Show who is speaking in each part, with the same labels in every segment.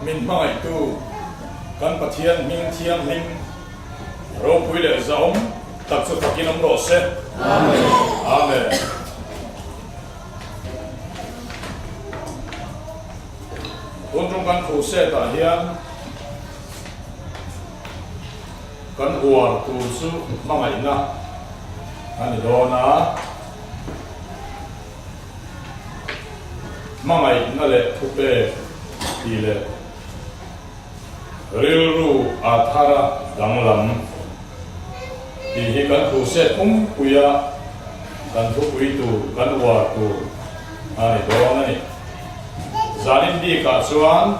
Speaker 1: Min hmangaihtu kan Pathian hming thianghlim ropui leh zahawm tak chu fakin awm rawh se. Amen. Amen. Tun tum kan crusade ah hian kan uar tur chu hmangaihna a ni dawn a. Hmangaihna leh thupek tih leh rilru a thara danglam tih hi kan crusade pumpuia kan thupui tur, kan uar tur a ni dawn a ni. Zanin bikah chuan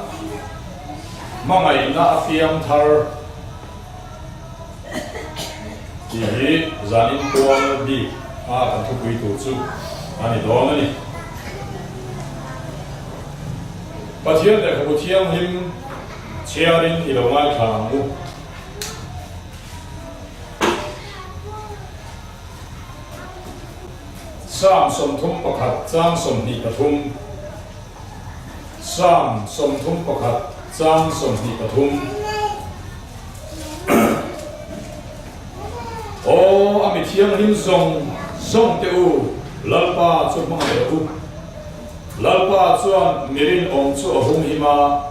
Speaker 1: hmangaihna a fiam thar tih hi zanin pual bik a kan thupui tur chu a ni dawn a ni. Pathian lehkhabu thianghlim chhiarin i lo ngaithla ang u. Psalm 31 chang 23 Psalm 31 chang 23 Aw, a mi thianghlim zawng zawng te u, Lalpa chu hmangaih rawh u. Lalpa chuan mi rinawm chu a hum him a,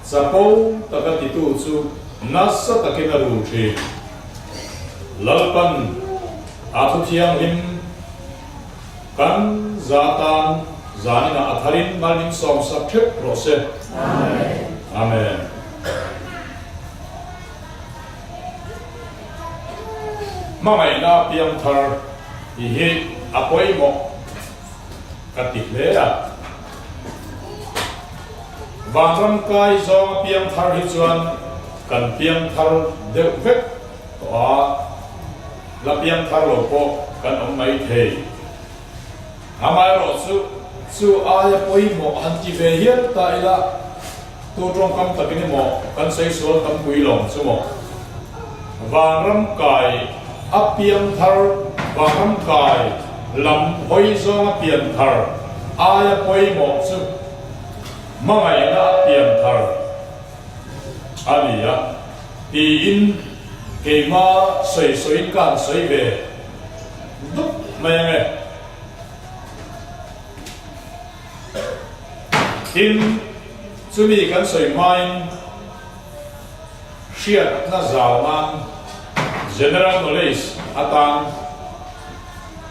Speaker 1: chapo taka titu chu nasa takin a rul thin. Lalpan a thu thianghlim kan za tan zaninah a tharin malmin sawmsak theuh rawh se. Amen. Hmangaihna piangthar tih hi a pawimawh. Ka ti hle a. Vanram kai zawng a piang thar hi chuan kan piang thar deuh vek tawh a, la piang thar lo pawh kan awm mai thei. Amaherawhchu chu aia pawimawh han ti ve hial ta ila, tu tawngkam takin emaw kan sawi sual tam pui lawng chu maw. Vanram kai a piang thar, vanram kai lam hawi zawng a pian thar aia pawimawh chu hmangaihna a pian thar a ni a tiin keima sawi sawiin ka han sawi ve dup mai ange. Tin, chumi kan sawi hmain hriatna zau nan General Knowledge atan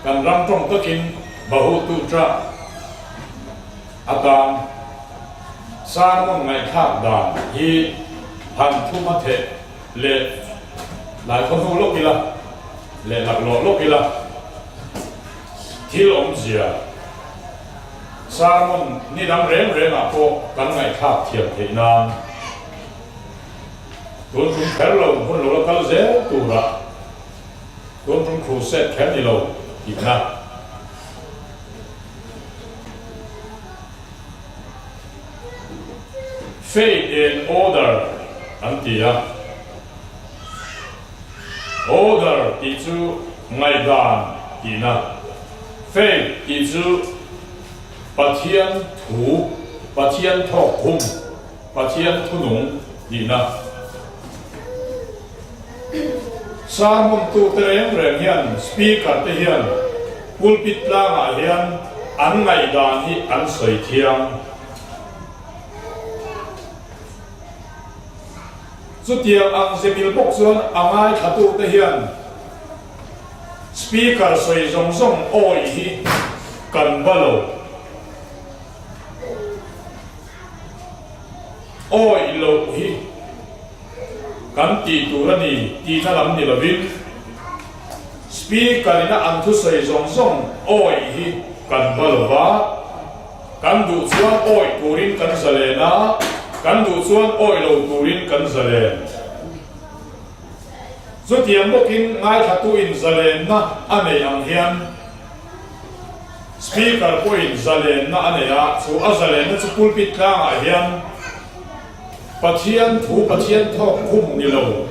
Speaker 1: kan ram tawng takin bahu tutra atan sermon ngaihthlak dan hi han thum a theh leh lai khaw hnu lawk ila leh laklawh lawk ila thil awmzia Sermon ni dang reng rengah pawh kan ngaihthlak thiam theih nan tun tum kher lo hun lo la kal zel turah tun tum crusade kher ni lo tihna. Faith and order an ti a, order tih chu ngaihdan tihna, faith tih chu Pathian thu, Pathian thawk khum, Pathian thunung tihna. Sermon tute reng reng hian speaker te hian pulpit tlangah hian an ngaihdan hi an sawi thiang. Chutiang ang zemil bawk chuan a ngaithlatute hian speaker sawi zawng zawng awih hi kan va lo. Awih loh hi kan tih tur a ni tihna lam ni lovin speaker ina an thusawi zawng zawng awih hi kan va lo va. Kan duh chuan awih turin kan zalen a, kan duh chuan awih lo turin kan zalen. Chutiang bawkin ngaithlatuin zalenna a nei ang hian Speaker pawhin zalenna a nei a, chu a zalenna chu pulpit tlangah hian Pathian thu Pathian thawk khum ni lo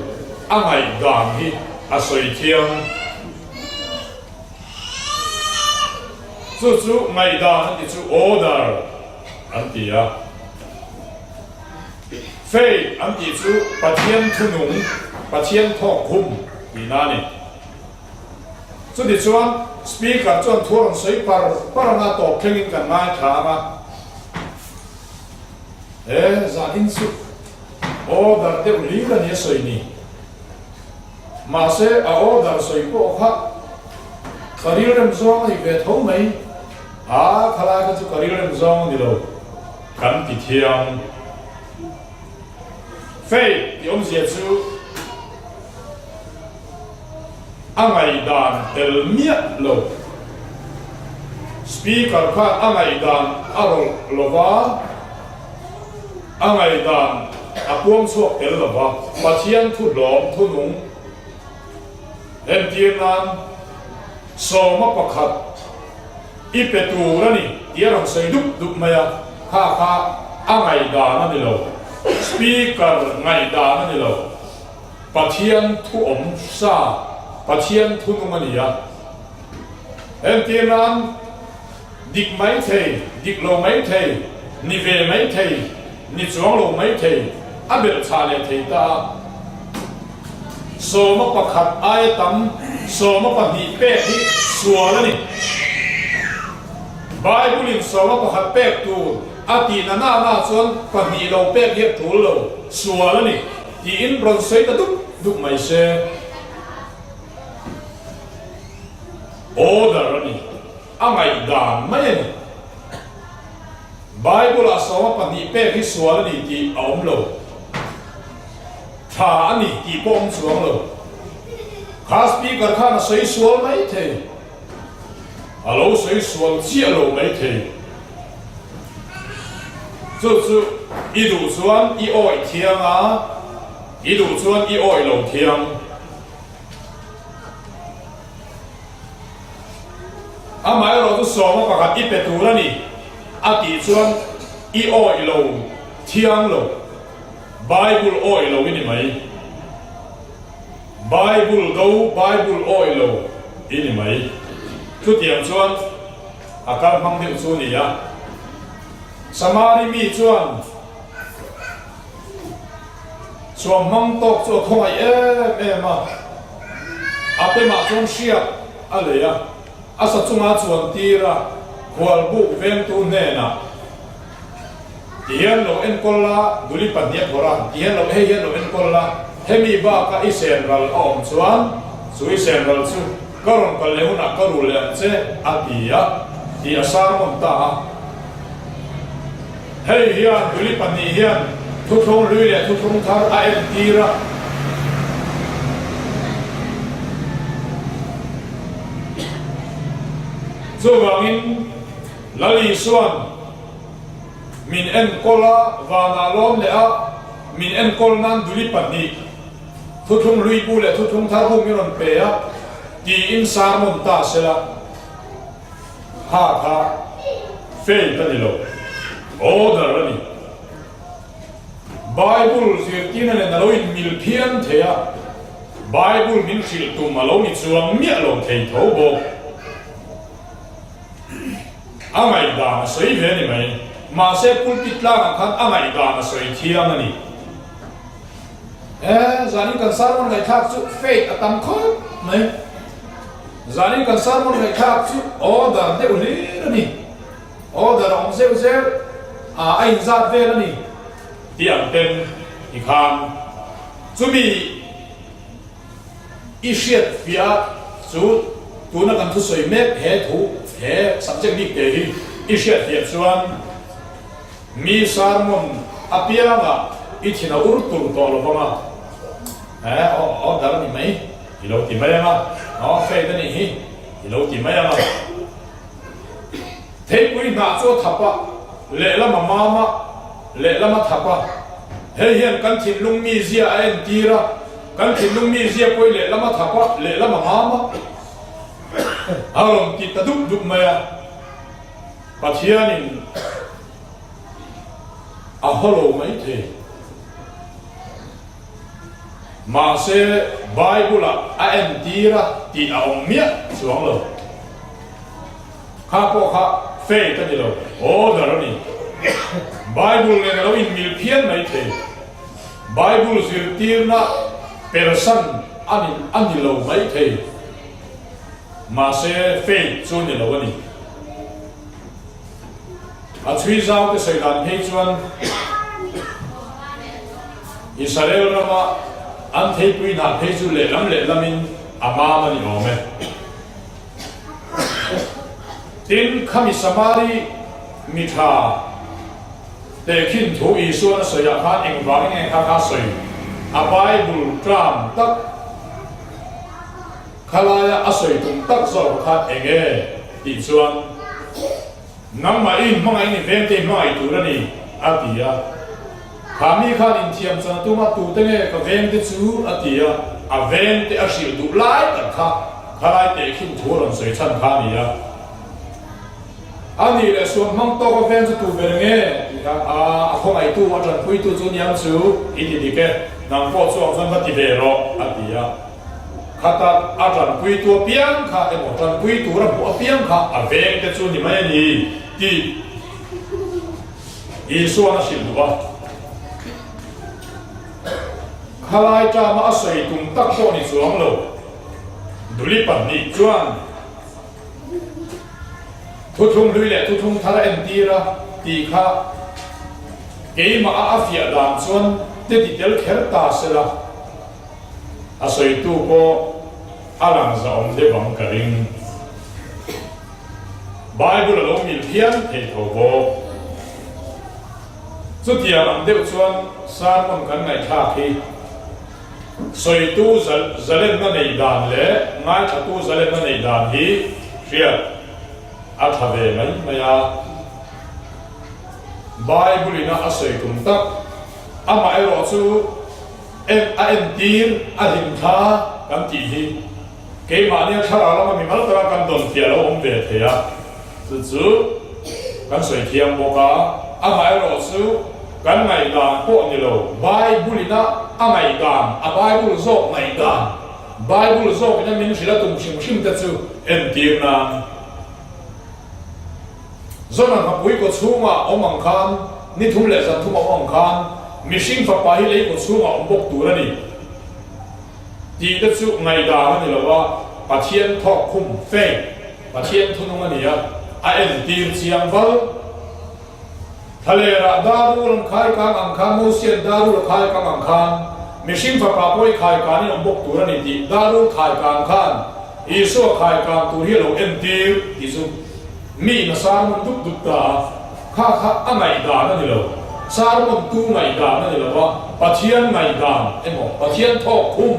Speaker 1: a ngaihdan hi a sawi thiang. Chu chu ngaihdan an ti chu order an ti a. Faith an tih chu Pathian thunung, Pathian thawk khum tihna a ni. Chutichuan Speaker chuan thu a rawn sawi par par anga tawp thlengin kan ngaithla ang a. He zan in chu order deuh hlir a ni a sawi ni. Mahse a order sawi pawh kha ka rilrem zawng a ni ve tho mai. A khalai kha chu ka rilrem zawng a ni lo kan ti thiang. Faith tih awmzia chu a ngaihdan tel miah lo. Speaker khan a ngaihdan a rawlh lo va, a ngaihdan a puang chhuak tel lo va, Pathian thu hlawm thu nung entir nan sawma pakhat i pe tur a ni tih a rawn sawi dup dup mai a, kha kha a ngaihdan a ni lo, Speaker ngaihdan a ni lo. Pathian thu awm sa, Pathian thu nung a ni a. Entir nan, dik mai thei, dik lo mai thei, ni ve mai thei, ni chuang lo mai thei, a belh chhah leh thei ta a. Sawma pakhat aia tam, sawma pahnih pek hi sual a ni. Bible-in sawma pakhat pek tur a tihna nana chuan pahnih lo pek hi a tul lo, sual a ni. Tiin rawn sawi ta dup dup mai se. Order a ni, a ngaihdan mai a ni. Bible-ah sawma pahnih pek hi sual a ni tih a awm lo. Tha a ni tih pawh awm chuang lo. Kha speaker khan a sawi sual mai thei. A lo sawi sual chiah lo mai thei. Chu chu i duh chuan i awih thiang a, i duh chuan i awih lo thiang. Amaherawh chu sawma pakhat i pe tur a ni a tih chuan i awih lo thiang lo, Bible awih lo i ni mai. Bible do, Bible awih lo i ni mai. Chutiang chuan a kal hmang deuh chu a ni a. Samari mi chuan chuam hmang tawk chu a khawngaih em em a, a pemah chuan hriak a lei a, a sa chunga chuan tir a, khualbuk vengtu hnenah, Ti hian lo enkawl la, Duli pahnih a phawrh a, ti hian lo hei hian lo enkawl la, hemi baka i sen ral a awm chuan chu i sen ral chu ka rawn kal leh hunah ka rul leh ang che a ti a, tih a sermon ta a. Hei hian Duli pahnih hian thuthlung hlui leh thuthlung thar a entir a. Chuvangin Lal Isuan Min enkawl a, vanah lawm leh a, min enkawl nan duli pahnih, thuthlung hlui bu leh thuthlung thar bu min rawn pe a, tiin sermon ta sela, kha kha faith a ni lo, order a ni. Bible zirtirna nen a lo inmil phian thei a, Bible min hrilh tum a lo ni chuang miah lo thei tho bawk. A ngaihdan a sawi ve a ni mai. Mahse pulpit tlangah khan a ngaihdan a sawi thiang a ni. E, zanin kan sermon ngaihthlak chu faith a tam khawp mai. Zanin kan sermon ngaihthlak chu order deuh hlir a ni. Order a awm zeuh zeuh a, a inzat vel a ni. Tih ang ten tikhan chumi I hriat fiah chu tuna kan thusawi mek he thu he subject bik te hi i hriat fiah chuan mi sermon apiangah i thin a ur tur tawh lo vang a, he aw order a ni mai i lo ti mai ang a, aw faith a nih hi i lo ti mai ang a. Theipui hnah chu a thap a, lehlam a mam a, lehlam a thap a. Hei hian kan thinlung mizia a entir a, kan thinlung mizia pawh hi lehlam a thap a, lehlam a mam a. A rawn ti ta dup dup mai a, Pathianin a haw lo maithei. Mahse, Bible-ah a entir a tih a awm miah chuang lo. Kha pawh kha faith a ni lo, order a ni. Bible nen a lo inmil phian mai thei. Bible zirtirna persan a ni a ni lo mai thei. Mahse faith chu ni lo a ni. A chhui zau te sawi dan phei chuan Israel rama an theipui hnah phei chu lehlam lehlamin a mam a ni awm e. Tin, khami Samari mi tha tehkhin thu Isuan a sawiah khan engvangin nge kha kha sawi? A Bible term tak khalaia a sawi tum tak zawk kha eng e tih chuan, Nangmah i inhmangaih ni vengte i hmangaih tur a ni, a ti a. Kha mi khan inthiam chan a tum a, tute nge ka vengte chu? a ti a. A vengte a hrilh duh lai tak kha khalai tehkhin thu a rawn sawi chhan kha a ni a. A nih leh suam hmang tawk a veng chu tu ber nge? tih khan, A, a khawngaihtu, a tanpuitu chu niang chu i ti dik e, nang pawh chuang chuan va ti ve rawh, a ti a. Khata a tanpuitu apiang kha emaw tanpui tur a hmuh apiang kha a veng te chu ni mai a ni tih Isua'n a hrilh duh a. Khalai ṭama a sawi tum tak pawh ni chuang lo. Duli pahnih chuan thuthlung hlui leh thuthlung thar a entir a tih kha keimah a a fiah dan chuan te ti tel kher ta sela. A sawitu pawh a lang zahawm deuh ang ka ring. Bible a lo mil phian thei tho bawk. Chutiang ang deuh chuan sermon kan ngaihthlak hi sawitu zalenna neih dan leh ngaithlatu zalenna neih dan hi hriat a tha ve mai mai a. Bible ina a sawi tum tak amaherawh chu En a entir a hlim thla kan tih hi keimahnia thlarau lama mimal taka kan dawn fiah lo awm ve thei a, chu chu kan sawi thiam bawk a, amaherawh chu kan ngaihdan pawh ni lo, Bible ina a ngaihdan, a Bible zawk ngaihdan, Bible zawk ina min hrilh a tum hrim hrim te chu entir nan. Zona hmapui kaw chhungah awm ang khan, ni thum leh zan thum a awm ang khan, mihring fapa hi lei kaw chhungah awm bawk tur a ni tih te chu ngaihdan a ni lo a, Pathian thawk khum, faith, Pathian thunung a ni a, a entir chiang val. Thlalerah darul an khai kang ang khan, Mosian darul a khai kang ang khan, mihring fapa pawh i khai kanin awm bawk tur a ni tih darul khai kang khan Isua khai kang tur hi a lo entir tih chu mi in a sermon dup dup ta a, kha kha a ngaihdan a ni lo, sermon tu ngaihdan a ni lo a, Pathian ngaihdan emaw Pathian thawk khum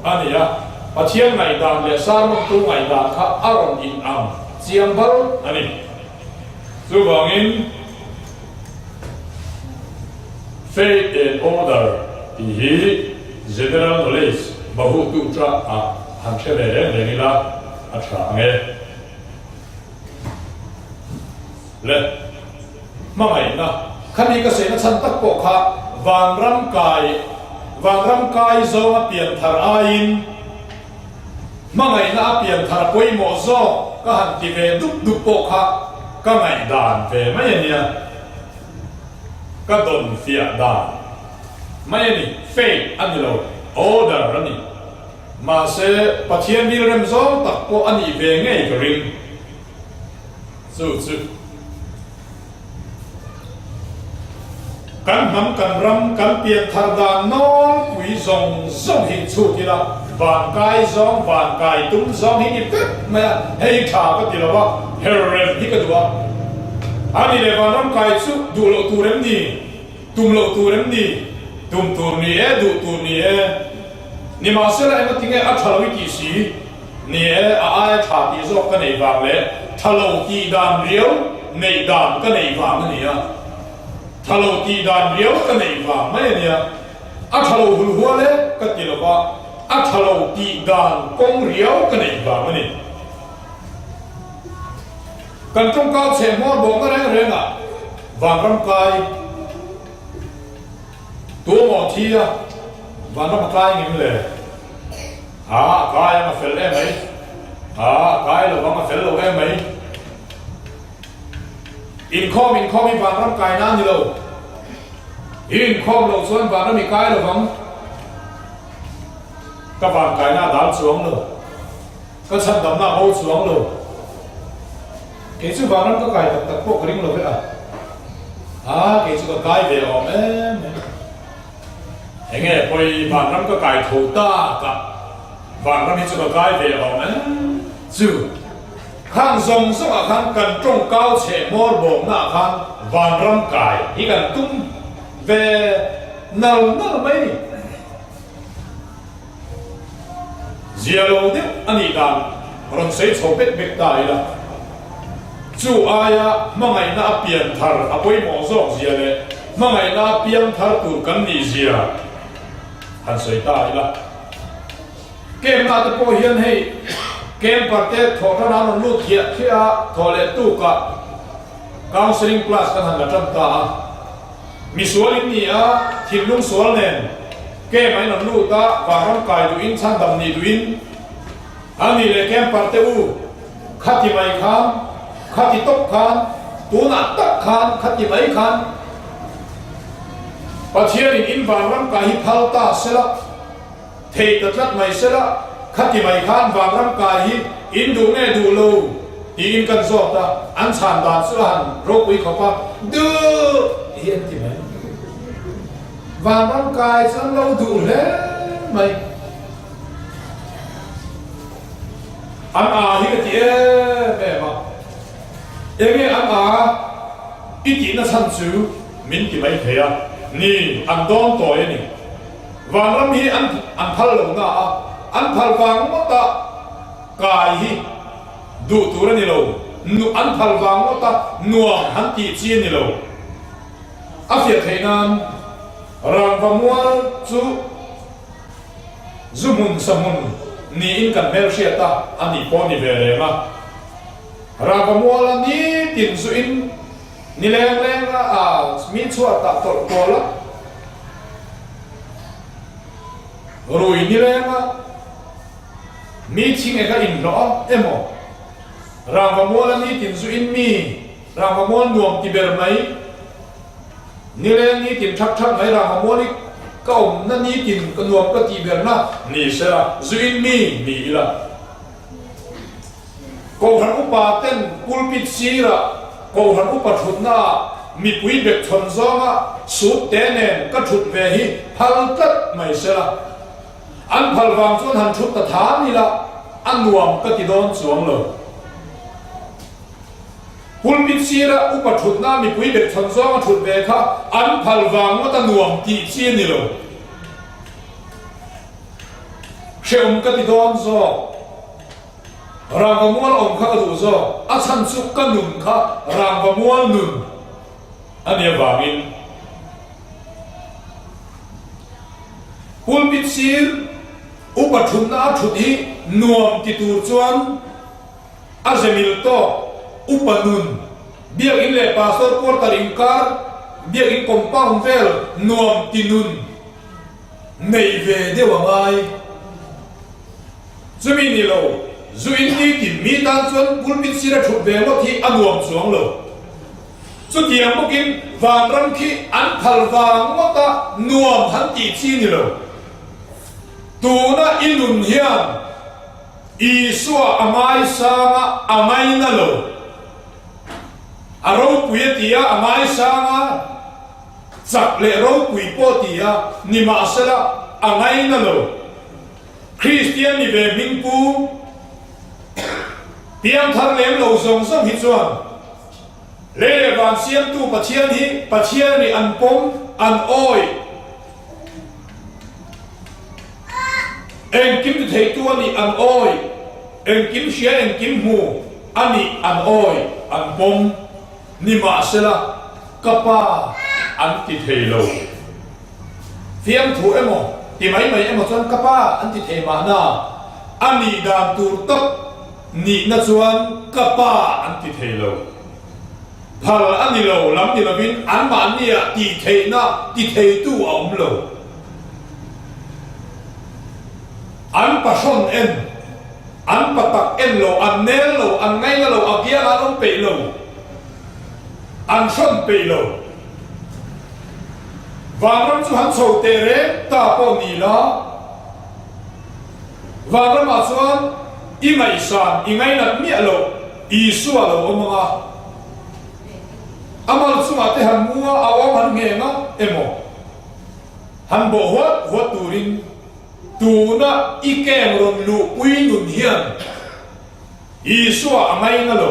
Speaker 1: a ni a, Pathian ngaihdan leh sermon tu ngaihdan kha a rawn in ang chiang bal a ni. Chuvangin Faith and Order tih hi General Knowledge bahutu tah ah han hre ve reng reng ila a tha ang e. Le hmangaihna khami ka saihna chhan tak pawh kha vanram kai vanram kai zawnga pianthar aiin Hmangaihna a pian thar pawimawh zawk ka han ti ve dup dup pawh kha ka ngaihdan ve mai a nia. Ka dawn fiah dan mai a ni. Faith a ni lo, order a ni. Mahse, Pathian rilrem zawng tak pawh a nih ve ngei ka ring. Chu chu. Kan hnam, kan ram, kan pian thar dan nawlpui zawng zawng hi chhut ila, van kai zawng, van kai tum zawng hi ni vek mai a, hei hi tha ka ti lo a, her rem hi ka duh a. A ni leh vanram kai chu duh loh tur em ni? Tum loh tur em ni? Tum tur ni e, duh tur ni e. Nimahsela engatinge a tha lo i tih si? Ni e, a aia tha tih zawk ka neih vang leh tha lo tih dan riau neih dan ka neih vang a ni a. Tha lo tih dan riau ka neih vang mai a nia. A tha lo hul hual e ka ti lo va, a tha lo tih dan kawng riau ka neih vang a ni. Kan tawngkau chhe hmawr bawhna reng rengah vanram kai tuamaw thi a, vanram a kai ngem le? A a kai ang a fel em mai. A a kai lo vang a fel lo em mai. Inkhawm inkhawm hi vanram kaina a ni lo. I inkhawm loh chuan vanram i kai lovang. Ka van kaina a dal chuang lo. Ka chhandamna a bo chuang lo. Kei chu vanram ka kai tak tak pawh ka ring lo ve a. A, kei chu ka kai ve awm em em. Enge pawi vanram ka kai tho tak a, vanram hi chu ka kai ve awm em chu. Khang zawng zawngah khan kan tawngkau chhe hmawr bawmna ah khan vanram kai hi kan tum ve nal nal mai ni. Zia lo deuh a nih dan rawn sawi chho bek bek ta ila, chu aia hmangaihna a pian thar a pawimawh zawk zia leh hmangaihna a piang thar tur kan nih zia han sawi ta ila. Camp-ah te pawh hian hei camper te thawhtan an rawn lut thiah thiah a, thawh leh tukah counselling class kan han la tan ta a. Misual in ni a, thinlung sual nen camp ah in rawn lut a, vanram kai duhin chhandam nih duhin a ni leh camper te u, khati mai khan, khati tawp khan, tunah tak khan khati mai khan Pathianin in vanram kai hi phal ta sela. Thei ta tlat mai sela, khati mai khan vanram kai hi in duh nge duh lo tiin kan zawt a, an chhan dan chu a han ropui khawp a, duh hi an ti mai. Vanram kai chu an lo duh hle mai. An a hi ka ti em em a, enge an a i tihna chhan chu min ti mai thei a, ni an dawn tawi a ni. Vanram hi an an phal lo na a, an phal vang ngawta kai hi duh tur a ni lo, nu an phal vang ngawta nuam han tih chi a ni lo. A fiah theih nan rangva mual chu zu hmun sa hmun niin kan hmelhriat a, a nih pawh ni ve reng a. Rangva muala nitin zu in ni leng leng a, a mi chhuat ah tawlh kual a. Rui ni reng a, mi thing eka inhlawh a emaw, rangva mual a nitin zu in mi rangva mual nuam ti ber mai, nileng nitin thak thak mai rangva mual i ka awmna nitin ka nuam ka tih berna ni sela zu in mi ni ila. Kohhran upa ten pulpit sirah Kohhran upa thutnaah mipui bek chhawn zawnga suit te nen ka thut ve hi phal tlat mai sela. An phal vang chuan han thut ta than ila a nuam ka ti dawn chuang lo. Pulpit sirah upa thutnaa mipui bek chhawn zawnga thut ve kha an phal vang ngawt a nuam tih chi a ni lo. Hrehawm ka ti dawn zawk. Rangva mual awm kha ka duh zawk. A chhan chu ka nun kha rangva mual nun a nih avangin. Pulpit sir upa thutna a thut hi nuam ti tur chuan a ze mil tawk upa nun, biakin leh pastor quarter inkar, biakin compound vel nuam ti nun nei ve deuh a ngai. Chumi ni lo, zu in ni tin mi tan chuan pulpit sira thut ve ngawt hi a nuam chuang lo. Chutiang bawkin vanram khi an phal vang ngawta nuam han tih chi ni lo. Tuna i nun hian Isua a ngaisang a, a ngaina lo. A ropui a ti a, a ngaisang a. Chak leh ropui pawh ti a, nimahsela a ngaina lo. Kristian ni ve hming pu piangthar lem lo zawng zawng hi chuan lei leh van siamtu Pathian hi Pathian nih an pawm, an awih. Engkim ti theitu a nih an awih, engkim hria engkim hmu a nih an awih, an pawm. Nimahsela, ka pa an ti thei lo. Fiamthu emaw, ti mai mai emaw chuan ka pa an ti thei mahna, a nih dan tur tak nihna chuan ka pa an ti thei lo. Phal a ni lo, lam ni lovin anmahniah tih theihna ti theitu a awm lo. An pahrawn en. An pa tak en lo, an nel lo, an ngaina lo, a bial an awm peih lo, an hrawn peih lo. Vanram chu han chho teh reng ta pawh ni la, Vanramah chuan i ngaihsan, i ngainat miah loh Isua lo awm ang a, a mal chungah te han mu a, a awm han ngheng a emaw, han bawh huat huat turin tuna i camp rawn luhpui nun hian Isua a ngaina lo.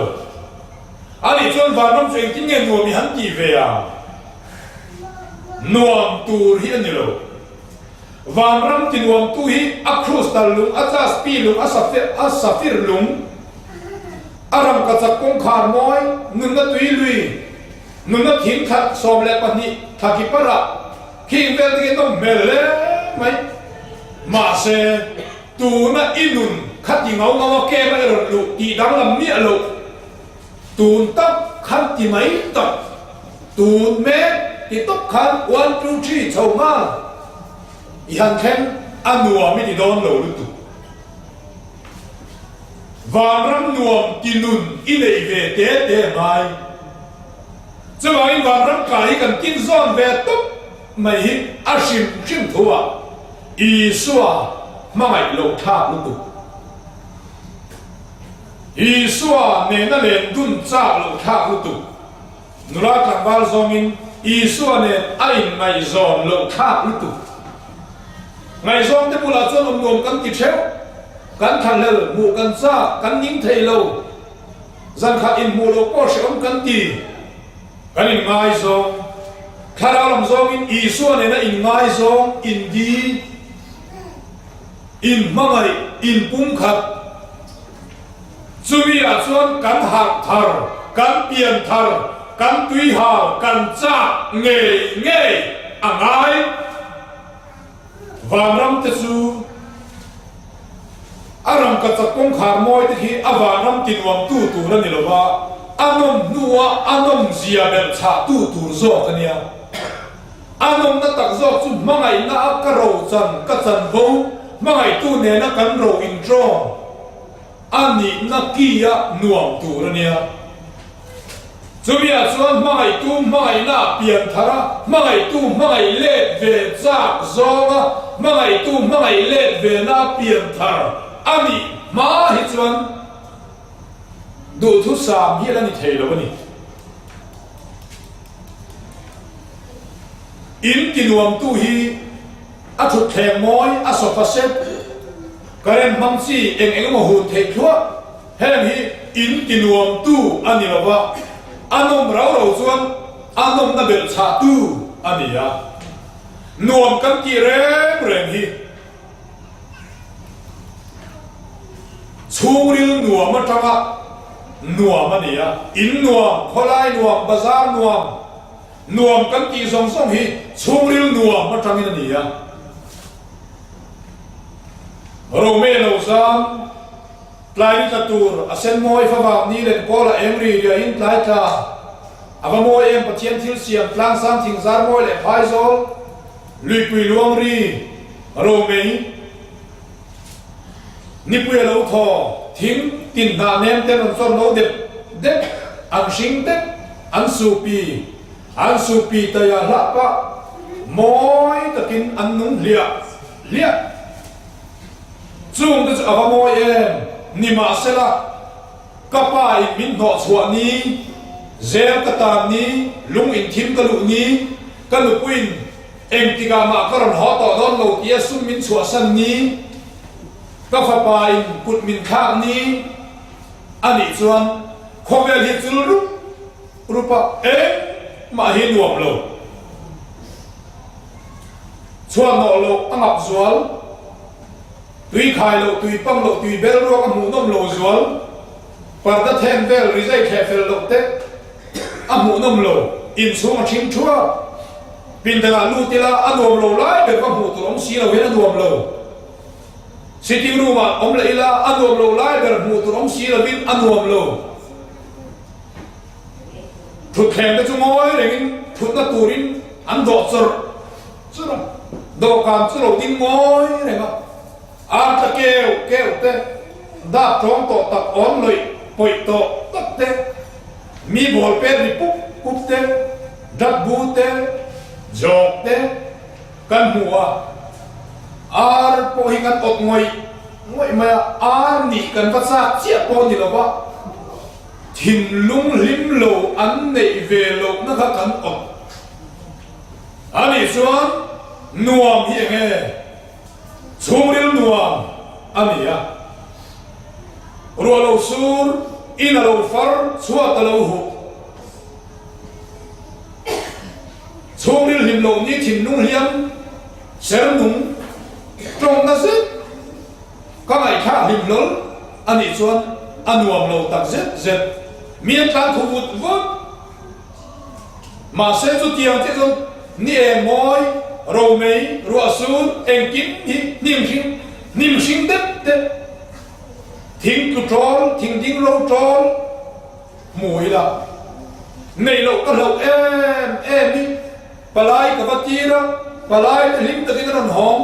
Speaker 1: A nih chuan vanram chu engtin nge nuam i han tih ve a? Nuam tur hi a ni lo. Vanram ti nuamtu hi a krustal lung, a jaspi lung, a a safir lung, a rangkachak kawngkhar mawi, nunna tui lui, nunna thing thla 12 thla ki parah khing vel te khi nawm hmel hle mai. Mahse, tuna i nun kha ti ngau ngau a kem a i rawn luh tih danglam miah loh. Tun tak khan ti mai tak, tun mek ti tawp khan one two three chho nghal i han thleng a nuam i ti dawn lo lutuk. Vanram nuam ti nun i nei ve te te a ngai. Chuvangin vanram kai hi kan tin zawn ve tawp mai hi a hrim hrim thu ah Isua hmangaih loh thlak lutuk. Isua nena len dun chak loh thlak lutuk. Nula tlangval zawngin Isua nen a inngaihzawn loh thlak lutuk. Ngaihzawng te bulah chuan awm nuam kan ti theuh, kan thlahlel, hmuh kan chak, kan ning thei lo. Zankhat inhmuh loh pawh hrehawm kan ti. Kan inngaizawng. Thlarau lam zawngin Isua nena inngaizawng indi. Inhmangaih, inpumkhat. Chumi ah chuan kan harh thar, kan pian thar, kan tuihal, kan chak ngei ngei a ngai. Vanram te chu a rangkachak kawngkhar mawi te khi a vanram tinuam tu tur a ni lo va, a nawm hnua a nawm zia belh chhah tu tur zawk a nia. A nawmna tak zawk chu hmangaihna a ka ro chan ka chanvo, hmangaihtu nena kan ro intrawng a nihna ki a nuam tur a nia. Chumi ah chuan hmangaihtu hmangaihna ah pian thar a, hmangaihtu hmangaih let ve chak zawng a, hmangaihtu hmangaih let ve na a pian thar a nih hma hi chuan duhthusam hi a la ni thei lo a ni. In ti nuamtu hi a thutthleng mawi, a sofa set, current hmang chi eng eng emaw hun theih thluah. Heng hi in ti nuamtu a ni lo va, a nawm rau rau chuan a nawmna belh chhahtu a ni a. Nuam kan tih reng reng hi Chhungril nuam atanga nuam a ni a, in nuam, khawlai nuam, bazar nuam, nuam kan tih zawng zawng hi chhungril nuam atangin a ni a. Rome lo zam, tlai ni tla tur, a sen mawi favang ni len kawl a eng ri riahin tlai tla, a va mawi em Pathian thil siam tlangsang thingzar mawi leh phaizawl, Luipui luang ri romei nipui a lo thaw, thing tin hnah nem ten an chawr no dep dep, an hring dep, an supi, an supi taia hlah pah mawi takin an nung hliah hliah. Chung te chu a va mawi em, nimahsela ka pa in min hnawh chhuah ni, zel ka tan ni, lung in thim ka luh ni, Ka nupuiin engtikah mah ka rawn haw tawh dawn lo tia sum min chhuahsan ni, ka fapain kut min thlak ni a nih chuan khawvel hi chul rup rup a, engmah hi nuam lo. Chhuah nawh loh a ngap zual, tui khai loh, tui pang loh, tui bel ruak a hmuhnawm lo zual, parda then vel rizai thleh fel loh te, A hmuhnawm lo, inchhung a thing thuak. Pindanah lut ila a nuam lo lai ber va hmuh tur awm si lo hian a nuam lo. Sitting room ah awm leh ila a nuam lo lai ber hmuh tur awm si lovin a nuam lo. Thutthleng te chu ngawi rengin thutna turin an dawh chawrh chawrh a, dawhkan chu lo ding ngawi reng a. Ar tla keuh keuh te, dap tawng tawh tak awn lawih pawih tawh tak te, mi bawl pet ri pup pup te, dat bu te, jawk te. Kan hmu a, ar pawh hi kan awt ngawih ngawih mai a, ar nih kan va chak chiah pawh ni lova, thinlung hlim lo an neih ve lohna kha kan awt a nih chuan nuam hi eng nge? Chhungril nuam a ni a, ruah lo sur, in a lo far, chhuat a lo huh. Chhungril hlim loh ni thinlung hliam ser nung tawngna zet ka ngaihthlak hlim hlawl a nih chuan a nuam lo tak zet zet. Mi an tlan thu vut vut. Mahse chutiang chiah chuan ni eng mawi, romei, ruahsur, engkim hi hnim hring hnim hring deuh te, thing tlu tawl, thing ding ro tawl, Hmu ila, neih loh ka hlauh em em i, palai ka va tir a, palai te hlim takin a rawn hawng.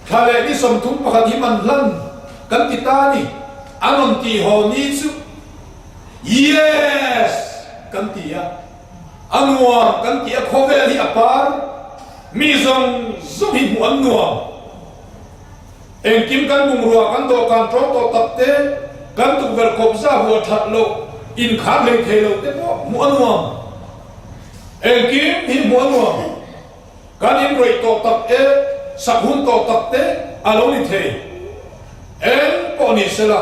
Speaker 1: Thla leh ni 31 hi man hlan kan ti ta a ni, a rawn tih haw ni chu Yes! kan ti a, a nuam kan ti a, khawvel hi a par, mi zawng zawng hi hmuh an nuam. Engkim kan bungrua kan dawhkan ṭawng tawh tak te, kan tukverh kawpza huah ṭhat loh, inkhar hlei thei lo te pawh hmuh a nuam. Engkim hi hmuh a nuam. Kan inrawih tawh tak e, sak hun tawh tak te a lo ni thei. Eng pawh ni sela,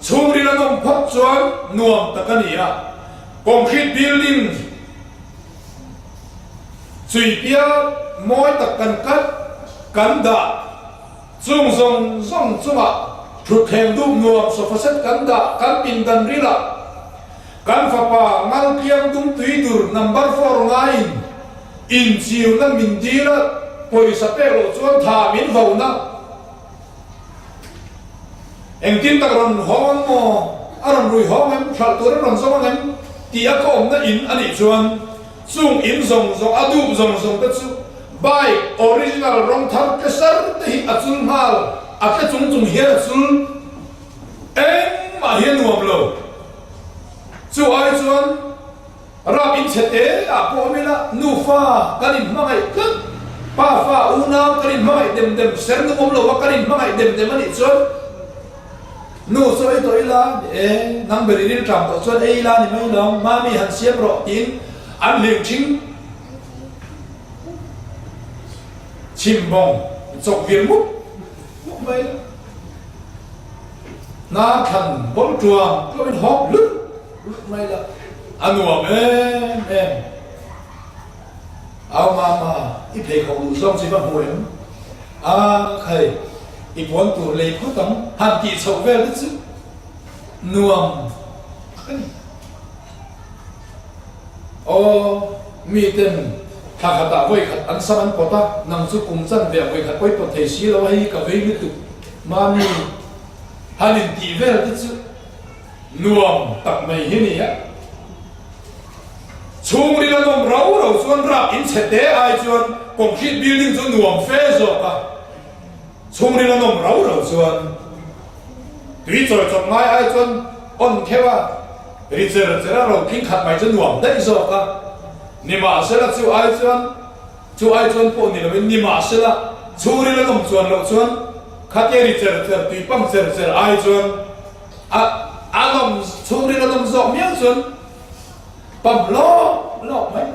Speaker 1: chhungril a nawm phawt chuan nuam tak a ni a. Concrete building Chuipia mawi tak kan kat kan dah chung zawng zawng chungah thutthleng dup nuam sofa set kan dah kan pindan rilah kan fapa ngalkiang dum tui dur number four ngaiin inchiuna min dil a pawisa pek loh chuan tha min vo na. Engtin tak rawn hawng ang maw? A rawn rui hawng em? Hralh tur a rawn zawng ang em? Tih a ka awmna in a nih chuan chung in zawng zawng, a dup zawng zawng te chu bike original rawng thar tle sar te hi a chul nghal, a tle chung chung hian a chul. Engmah hi a nuam lo. Chu ai chuan. Ram in chhe te ah pawh awm ila nufa kan in hmangaih tlat, pa fa unau kan in hmangaih dem dem, ser nung awm lo a kan in hmangaih dem dem a nih chuan nu chu ei tawh ila ni e, nang ber i rilṭam tawh chuan ei ila ni mai lo, mami han siam rawh tiin an hlim ṭhing chhim bawng chawk vir mup mup mai la, hnar thlan bawlh ṭuang ṭuangin hawp hlut. Lut mai la, a nuam em em. Au mama, i pheikhawk duh zawng chu i va hmu em? A khai, i puan tur lei phawt ang, han tih chhoh vel te chu nuam a ni. Aw, mi ten thla khatah vawi khat an sam an pawt a, nang chu kum chan ve vawi khat pawh i pawt thei si lo a, hei ka vei lutuk, mami, han intih vel te chu. Nuam tak mai hi nia. Chhungril a nawm rau rau chuan rak in chhe te ai chuan concrete building chu nuam fe zawk a. Chhungril a nawm rau rau chuan tui chawi chawp ngai ai chuan on kheuh a, ri cher cher a ro tling khat mai chu nuam daih zawk a. Nimahsela chu ai chuan chu ai chuan pawh ni loin nimahsela chhungril a nawm chuan loh chuan khatia ri cher cher tui pang cher cher ai chuan A a nawm chhungril a nawm zawk miau chuan pump lawk lawk mai